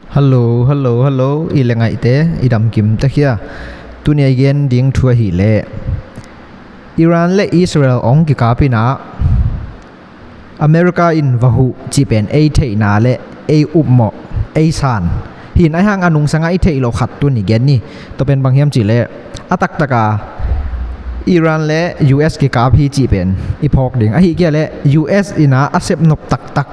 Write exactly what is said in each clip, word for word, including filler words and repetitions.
Hello, hello, hello. I le ngaihte, i damkim ta khia. Tuni a i gen ding thu ahih leh Iran le Israel ong kikap in ah America in va huh cih pen ei theihna le ei upmawh, ei san hi in, ahi hang a nungsang ah i theih loh khat tuni gen ni. Tua pen bang hiam cih leh a taktak a Iran le U S kikap hi cih pen i phawk ding. Ahih kei leh U S in ah a sep nop taktak,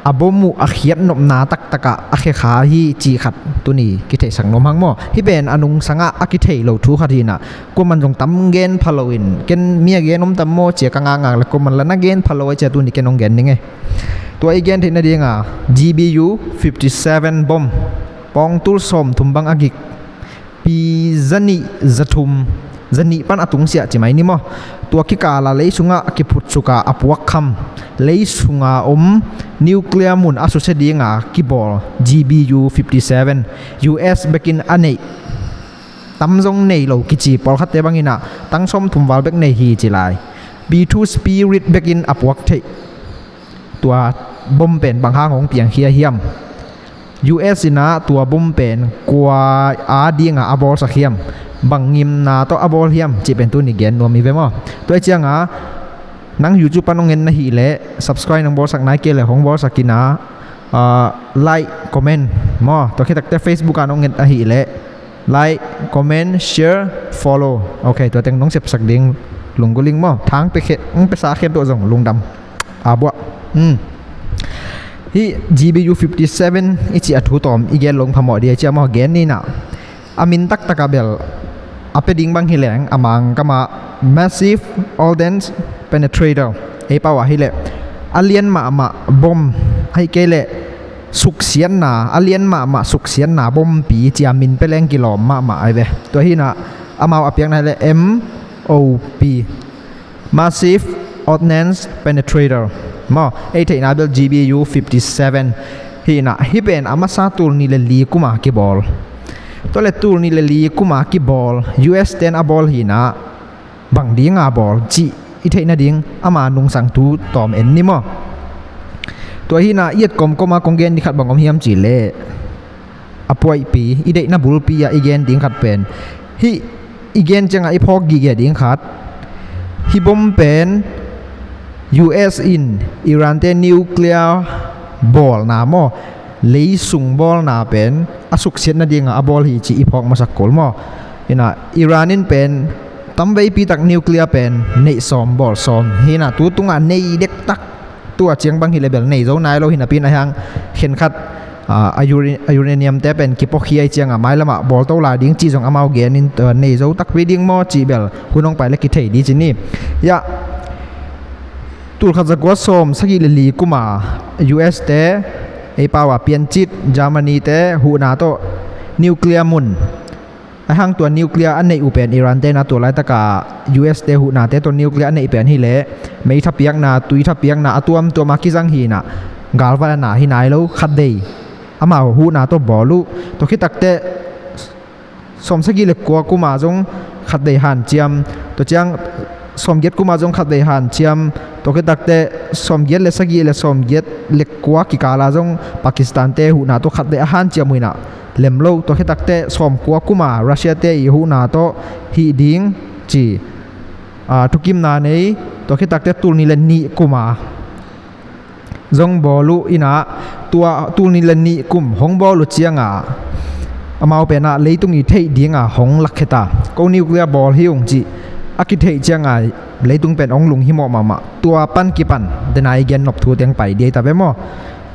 a bom uh a khiat nopna taktak ah a khekha hi cih khat tuni kitheihsak nuam hang maw. Hih pen a nungsang ah a kitheih loh thu khat hi in ah, kuaman zong tam gen pha lo in, ken mi a gen om tam maw ci a ka ngakngak leh kuaman lah na gen pha lo a ci a, tuni ken ong gen ding e. Tua i gen theih nading a G B U fifty seven bom, pawngtul sawmthum bang a gik, pi zanih zathum, zanih pan a tungsiah ci mai ni maw. Tua kikal a lei sung ah kiphutsuk a, a puakkham, lei sung a om nuclear mun a susia ding a kibawl G B U fifty seven, U S bek in a neih, tam zong nei lo kici, pawlkhatte bang in ah tang sawmthum val bek nei hi ci lai. P two Spirit bek in a puak theih. Tua bom pen bang hang hong piangkhia hiam? U S in ah tua bom pen kua a ding a a bawlsak hiam? Bang ngimna tawh a bawl hiam cih pen tuni gen nuam hi ve maw. Tua hi ciang a nang YouTube pan hong en na hih leh subscribe nong bawlsak nai kei leh hong bawlsak in ah, ah, like, comment maw. Tua khit takte Facebook ah nong en ahih leh like, comment, share, follow. Ok, tua teng nong sepsak ding, lunggulh ing maw. Thang pia khe, hong piasa khem tuah zong lungdam. A buah. Hmm. Hih G B U fifty seven i cih a thu tawm i gen lo phamawh ding a, ci a maw, gen ni in ah. A min taktak a bel a pia ding bang hi leng, a Mangkam ah Massive Ordnance Penetrator, ei pau ah hi leh a lian mahmah bom, ahih kei leh suksiatna, a lian mahmah suksiatna bompi ci a min pia leng kilawm mahmah ahi ve. Tua hi in ah amau a piakna hi leh M O P, Massive Ordnance Penetrator maw. Ei theihna bel G B U fifty seven hi in ah, hih pen a masa tul nih le li kum a kibawl. Tua leh tul nih le li kum a kibawl, U S ten a bawl hi in ah, bang ding a bawl cih i theih nading ama nungsang thu tawm en ni maw. Tua hi in ah i et kawmkawm a kong gen ding khat bang om hiam cih leh, a puaihpi, i deihna bulpi a i gen ding khat pen, hih i gen ciang a i phawk gige ding khat, hih bom pen U S in Iran te nuclear bawlna maw, lei sung bawlna pen a suksiat nading a a bawl hi cih i phawk masak kul maw. Hi in ah Iran in pen tamveipi tak nuclear pen neih sawm, bawl sawm hi in ah, tu tung a nei dektak, tu a ciang bang hi leh bel nei zo nai lo hi napi in, ahi hang khenkhat, ah, a uri-, a uranium te pen kipawkhia i ciang a mailam ah bawl to lai ding cih zong amau gen in, ah, nei zo takpi ding maw cih bel hun hong pai leh kithei ding ci ni. Yah, tul khat za kua sawm sagih le li kum a U S te, ei pau a piancit, Germany te huhna tawh nuclear mun, ahi hang tua nuclear a neih uh pen Iran te in ah tua laitak a U S te huhna te tawh nuclear a neih pen hi leh meitha piakna, tuitha piakna a tuamtuam a kizang hi in ah, galvan a na hi nai lo, khatvei amau huhna tawh bawl uh. Tua khit takte sawm sagih le kua kum a zong khatvei hanciam, tua ciang sawm giat kum a zong khatvei hanciam, tua khit takte sawm giat le sagih le sawm giat le kua kikal a zong Pakistan te huhna tawh khatvei a hanciam uh in ah, lem lo. Tua khit takte sawm kua kum a Russia te i huhna tawh hih ding ci, ah, thukimna nei. Tua khit takte tul nih le nih kum a zong bawl uh in ah, tua tul nih le nih kum hong bawl uh ciang a amau pen ah leitung i theih ding a hong lakkhia ta. Ko nuclear bawl hi ung cih a kitheih ciang a leitung pen hong lunghimawh mahmah. Tua pan kipan dena i gen nop thu teng pai ding hi ta ve maw.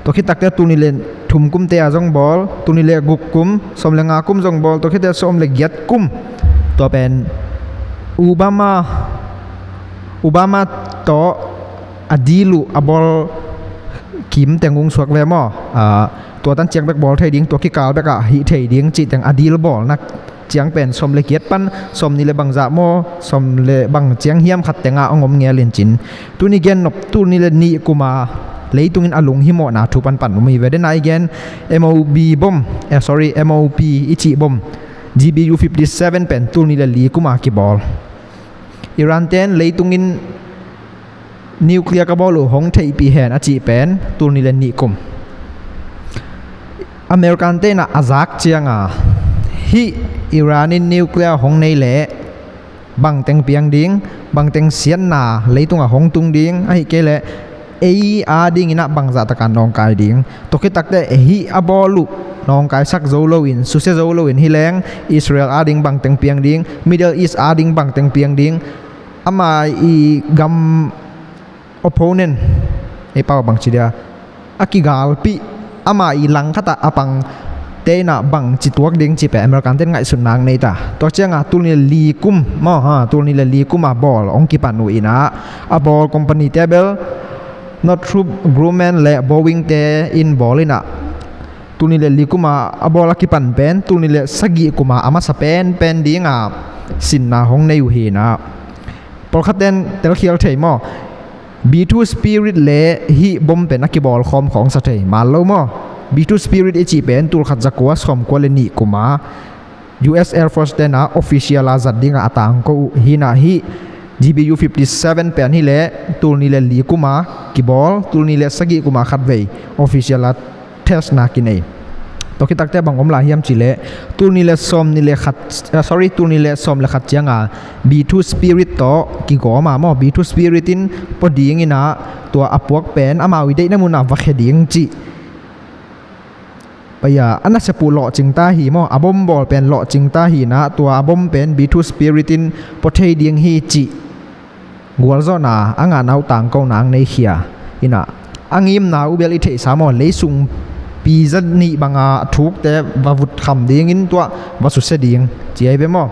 Tua khit takte tul nih le thum kum te a zong bawl, tul nih le guk kum, sawm le nga kum zong bawl, tua khit takte sawm le giat kum. Tua pen Obama, Obama tawh a deal uh a bawl kim teng ung suak ve maw. Ah, tua tan ciang bek bawl thei ding, tua kikal bek ah hih thei ding cih teng a deal bawlna ciang pen sawm le giat pan sawm nih le bangzah maw, sawm le bang ciang hiam khat teng ah hong om ngel in cin. Tuni gen nop tul nih le nih kum a leitung in a lunghimawhna thu panpan um hi ve. Dena i gen M O B bom, eh, sorry, M O P i cih bom, G B U fifty seven pen tul nih le li kum a kibawl. Iran ten leitung in nuclear ka bawl uh hong theihpih hen a cih pen tul nih le nih kum. American te in ah a zak cianga, hih Iran in nuclear hong nei leh bangteng piang ding, bangteng siatna leitungah hong tung ding, ahih kei leh ei adingin ah bangzah taka nawngkai ding. Tua khit takteh hih a bawl uh nawngkaisak zo loin, susia zo loin hi leng Israel ading bangteng piang ding, Middle East ading bangteng piang ding, ama i gam opponent, ei pau bangci dia, a kigalpih, ama i langkhatah a pang te in ah bangci tuak ding cih pen American ten ngaihsutna nei ta. Tua cianga tul nih le li kum maw, ha, tul nih le li kum a bawl hong kipan uh in ah, a bawl company te bel Northrop Grumman le Boeing te in bawl in ah, tul nih le li kum a a bawl a kipan pen tul nih le sagih kum a a masa penpen dinga sinna hong nei uh hi in ah. Pawlkhat ten telkhial thei maw? B two Spirit le hih bom pen a kibawl khawm khawng sa thei mal lo maw? B two Spirit i cih pen tul khat za kua sawm kua le nih kum a U S Air Force ten ah official a zat dinga a tangko uh hi in ah, hih G B U fifty seven pen hi leh tul nih le li kum a kibawl, tul nih le sagih kum a khatvei official a test na kinei. Tua khit takteh bang om lai hiam cih leh, tul nih le sawm nih le khat, ah, sorry, tul nih le sawm le khat cianga B two Spirit tawh kigawm a maw, B two Spirit in pua ding in ah, tua a puak pen amau i deihna mun ah va khia ding cih. Pai a, a nasep uh lawhcing ta hi maw, a bom bawl pen lawhcing ta hi in ah, tua a bom pen B two Spirit in pua thei ding hi cih gualzawhna a ngahna uh tangkona hong neikhia in ah, a ngimna uh bel i theihsa maw, leisung pi za nih banga a thukte va vut kham dingin tua va susia ding ci ahi ve maw?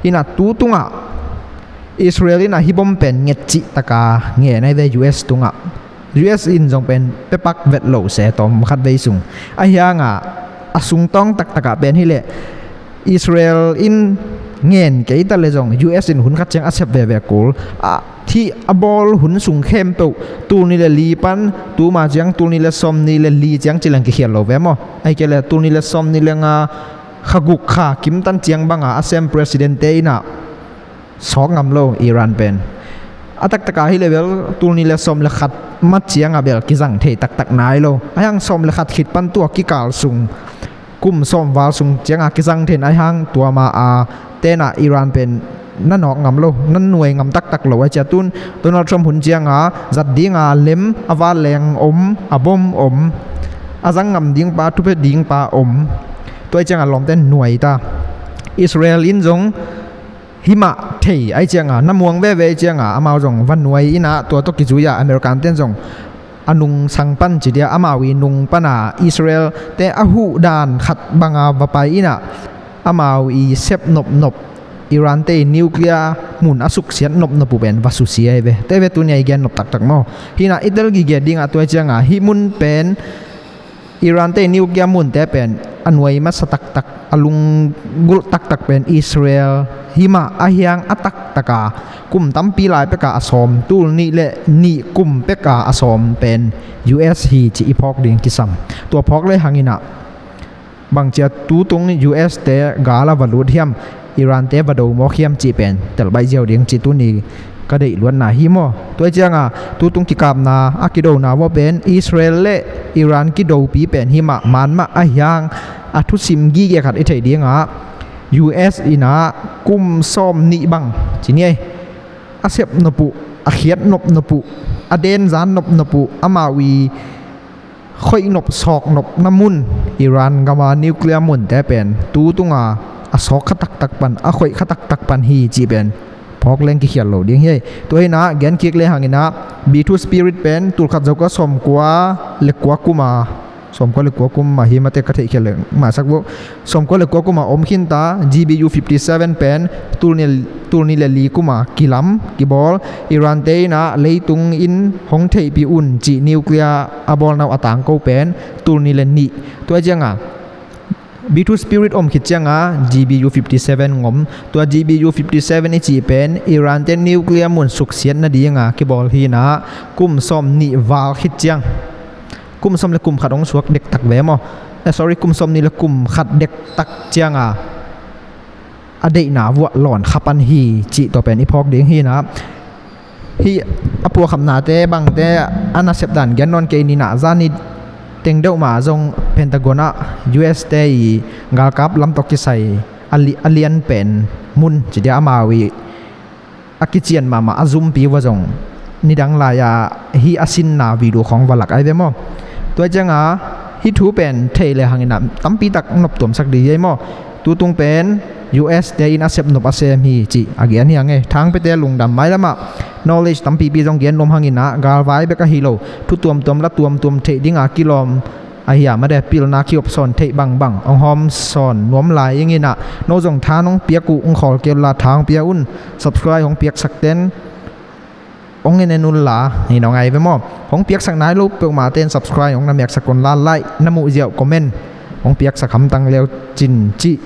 In ah tu tungah Israel in ah hih bom pen nget cih taka ngen ahi ve U S tungah. U S in zong pen pepak vet lo se tawm khatvei sung. Ahi hanga a sungtawng taktakah pen hi leh Israel in ngen kei ta le zong U S in hun khat ciang a sep veve kul. A, hih a bawl hun sung khempeuh tul nih le li pan tuma ciang tul nih le sawm nih le li ciang ci leng kikhial lo ve maw? Ahih kei leh tul nih le sawm nih le nga kha guk kha kimtan ciang banga a sem president te in ah sawk ngam lo Iran pen. A taktaka hi leh bel tul nih le sawm le khat ma cianga bel kizang thei taktak nai lo. Ahi hang sawm le khat khit pan tua kikal sung, kum sawm val sung cianga kizang thei in, ahi hang tua ma a ten ah Iran pen na nawk ngam lo, na nuai ngam taktak lo. Ahi ciang tun Donald Trump hun cianga zat dinga lem a vanleng om, a bom om, a zang ngam ding pa, thupia ding pa om. Tua ahi cianga lawmten nuai ta. Israel in zong himah thei ahi cianga, na muang veve ahi cianga amau zong va nuai in ah, tua tawh kizui-a American ten zong a nungsang pan ci dia, amau i nung pana Israel te a huh dan khat banga va pai in ah, amau i sep nopnop, Iran te i nuclear mun a suksiat nopnop uh pen va susia ahi ve. Tua ahi ve tuni a i gen nop taktak maw? Hi in ah i tel gige dingah tua ahi cianga hih mun pen Iran te nuclear munte pen a nuai masa taktak, a lunggulh taktak pen Israel himah, ahi hang a taktaka kum tampi lai peka a sawm, tul nih le nih kum peka a sawm pen U S hi ci i phawk ding kisam. Tua phawk le hangin ah bangcia tutung U S te gal a va lut hiam, Iran te va do mawk hiam cih pen telbaih ziau ding cih tuni ka deih luatna hi maw? Tua ahi cianga tutung kikapna a kidona vua pen Israel le Iran kidopi pen himah man mah, ahi hang a thusim gige khat i theih dingah U S in ah kum sawm nih bang ci ni ei, a sep nop uh, a khiat nopnop uh, a denzan nopnop uh, amau i khoih nop sawk nopna mun, Iran gama nuclear munte pen tutunga a sawk kha taktak pan, a khoih kha taktak pan hi cih pen phawk leng kikhial lo ding hi. Tua hi in ah gen kik le hangin ah B two Spirit pen tul khat za kua sawm kua le kua kum a, sawm kua le kua kum a hi mate ka theih khial le mah sak uh. Sawm kua le kua kum a om khin ta, G B U fifty seven pen tul nih, tul nih le li kum a kilam, kibawl, Iran te in ah leitung in hong theihpih un cih nuclear a bawlna uh a tangko pen tul nih le nih. Tua ahi cianga B two Spirit om khit cianga G B U fifty seven ngom. Tua G B U fifty seven i cih pen Iran te nuclear mun suksiat nadinga kibawl hi in ah kum sawm nih val khit ciang, kum sawm le kum khat hong suak dektak ve maw? Eh, sorry, kum sawm nih le kum khat dektak cianga a deihna vuah lawn kha pan hi cih tua pen i phawk ding hi in ah. Hih a puakhapnate bangte a nasep dan gen nawn kei ni in ah, zani teng deuh ma zong Pentagon ah U S te i galkap lam tawh kisai a li-, a lian pen mun ci dia amau i a kician mahmah a zumpi uh a zong nidang lai-a hih a sinna video khawng va lak ai ve maw. Tua cianga hih thu pen thei le hangin ah tampi tak noptuamsak dih hi ei maw. Tutung pen U S te in a sep nop a sem hi cih a gen hi ang e. Thangpiate lungdam, mailamah knowledge tampipi zong gen nuam hangin ah galvai bek ahi lo, thu tuamtuam la tuamtuam theih dinga kilawm ahi a, mate pilna kiop sawn theih bangbang hong hawm sawn nuam lai ing in ah, no zong tha nong piak uh hong khawl kei unla tha hong pia un. Subscribe hong piaksak ten hong en en unla, hi nong ai ve maw. Hong piaksak nai lo peuhmah ten subscribe hong na miaksak unla, like na muh ziau comment hong piaksak hamtang leu cin cih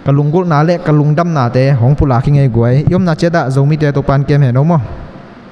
ka lunggulhna le ka lungdamnate hong pulak hi ngei guai. I omna ciatah Zomite Topan kem he no maw.